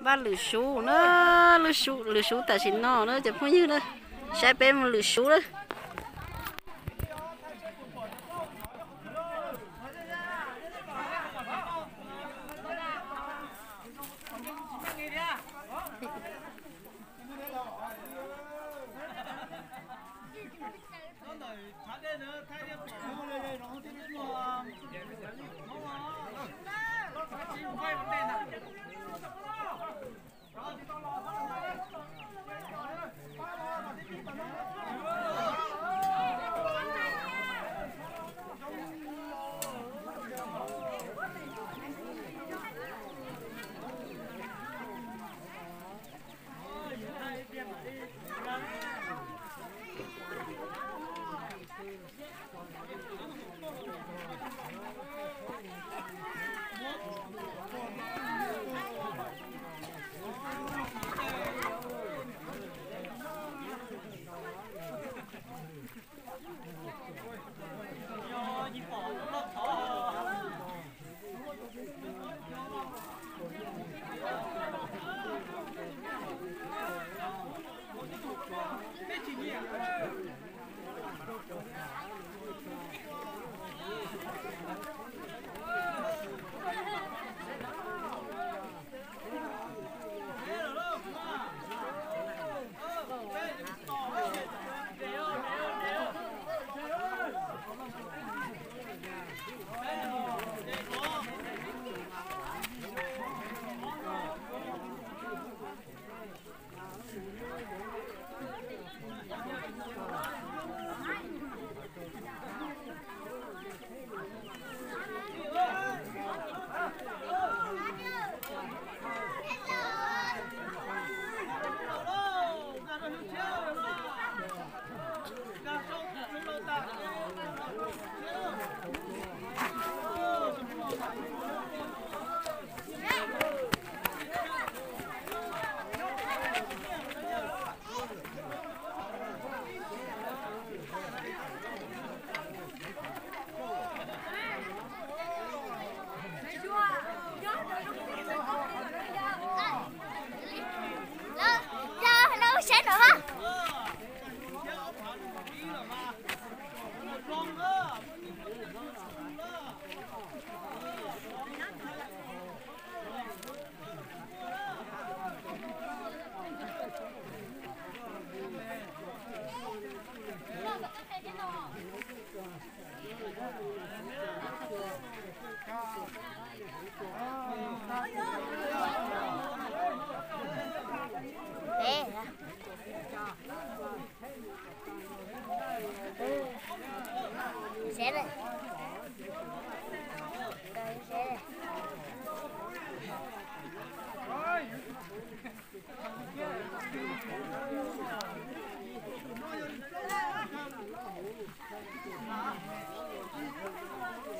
Pab lwm sub na, lwm sub tam sim no na cov phooj ywg na, saib peb mus lwm sub na.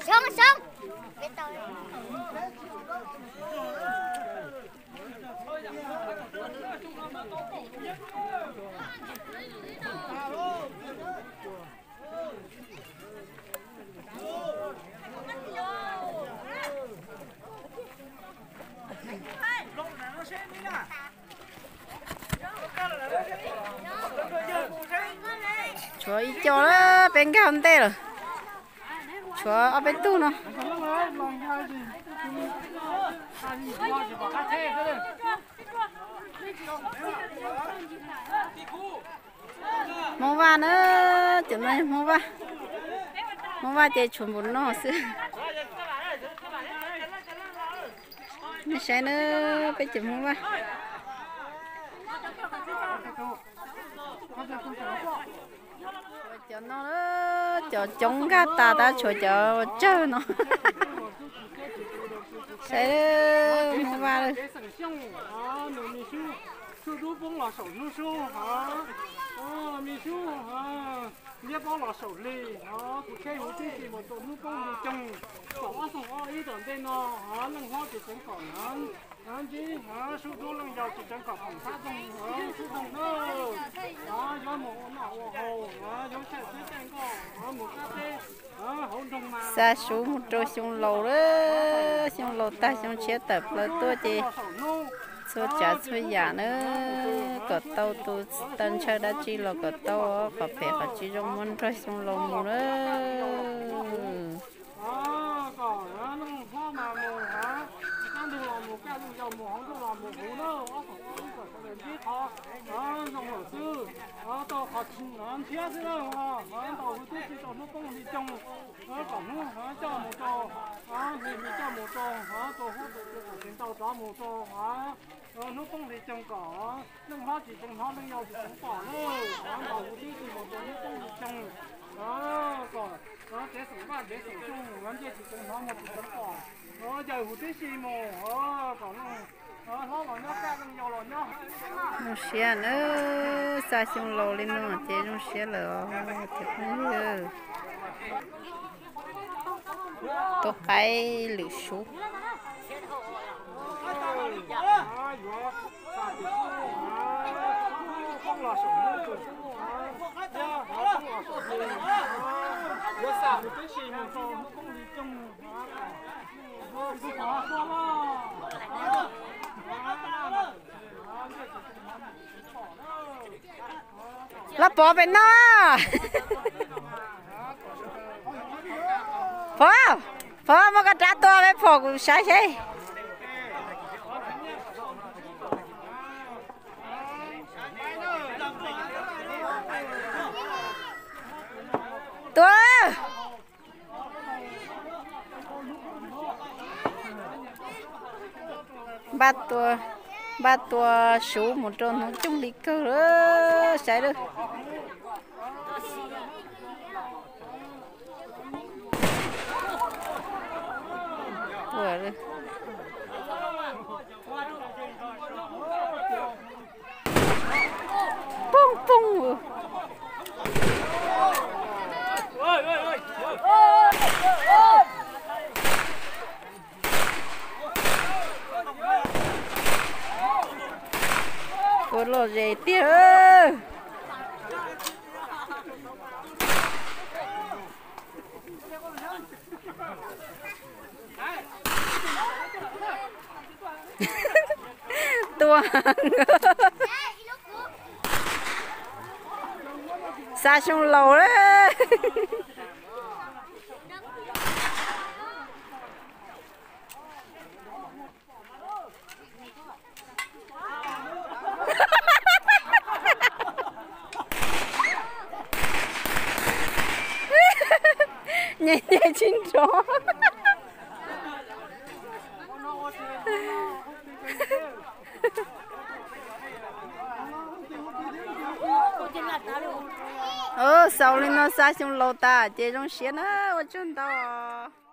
Soob, soob. Tshuav ib co, peb nkag ntej lawm. Tshuav ob peb tug no. Hmoob Vaj na, cov no yog Hmoob Vaj. Hmoob Vaj ces tshuav npaum no xwb. Nej saib na, peb cov Hmoob Vaj. Cov no, cov coob nkag tas tab tshuav cov tsawg no. Saib Hmoob Vaj. Hnub poob los saum hnub sub hov, me sub hov, liab poob los saum hli hov, kuv thiaj yuav tib si mus tau hnub poob hnub coog, saum ob xoom ob ib tom ntej no hov, leej hlob tsis tseev kom hov, hov ntsib hov sub duab leej yau tsis tseev kom foom thab zoo hov sub doog na, hov yuav mus ua noj ua haus hov yuav caij teb caij nkoj hov mus qab teb hov hauv nroog mas. Xa sub mus rau xyoo laus lawm, xyoo laus tag xyoo tshiab tawm plaws tuaj ces txhua Txhua tsav txhua yam na, kom tau tus tag ntshaw dab tsi los kom tau, qhov phem qhov tsis zoo muab nrog Xyooj Laus mus na. Kom neej hlob mas mus, tsis txhob ntug los mus, kaj ntug yau mus, hauv ntuj los mus huv na, ob txhais tes ib kom sawv daws ntsib qhov zoo lawm xwb. Tau qhov tshwm nrhiav xwb na, ntaus huv tib si rau hnub poob hli coo, kom hnub coj mus rau, hli hli coj mus rau, rau huab tus tus kom tsis ntau rov mus rau, hnub poob hli coo kom neej hlob tsis txhob hnov, neej yau tsis txhob pom na, ntaus huv tib si mus rau hnub poob hli coo, kom tsev xeem Vaj tsev xeem Xyooj ua ntej tsis txhob hnov mus tsis txhob pom, yawg huv tib si mus, kom neej hlob los nyob, kaj neej yau los nyob. Zoo siab na, xa Xyooj Laus li no ces zoo siab lawm os. Tus qaib lwm sub. Los pov pem no. Pov, pov, muab koj rab tua peb pom kuv saib seb. Tua. Npaj tua, npaj tua sub mus rau hnub cooj li kawg, saib lawm. Poob poob. Ua lom zem tiag. Tua. Xa Xyooj Laus lawm. Nyem nyem tsis nrov. Xaus li no xa Xyooj Laus tas ces zoo siab na, ua tsaug ntau.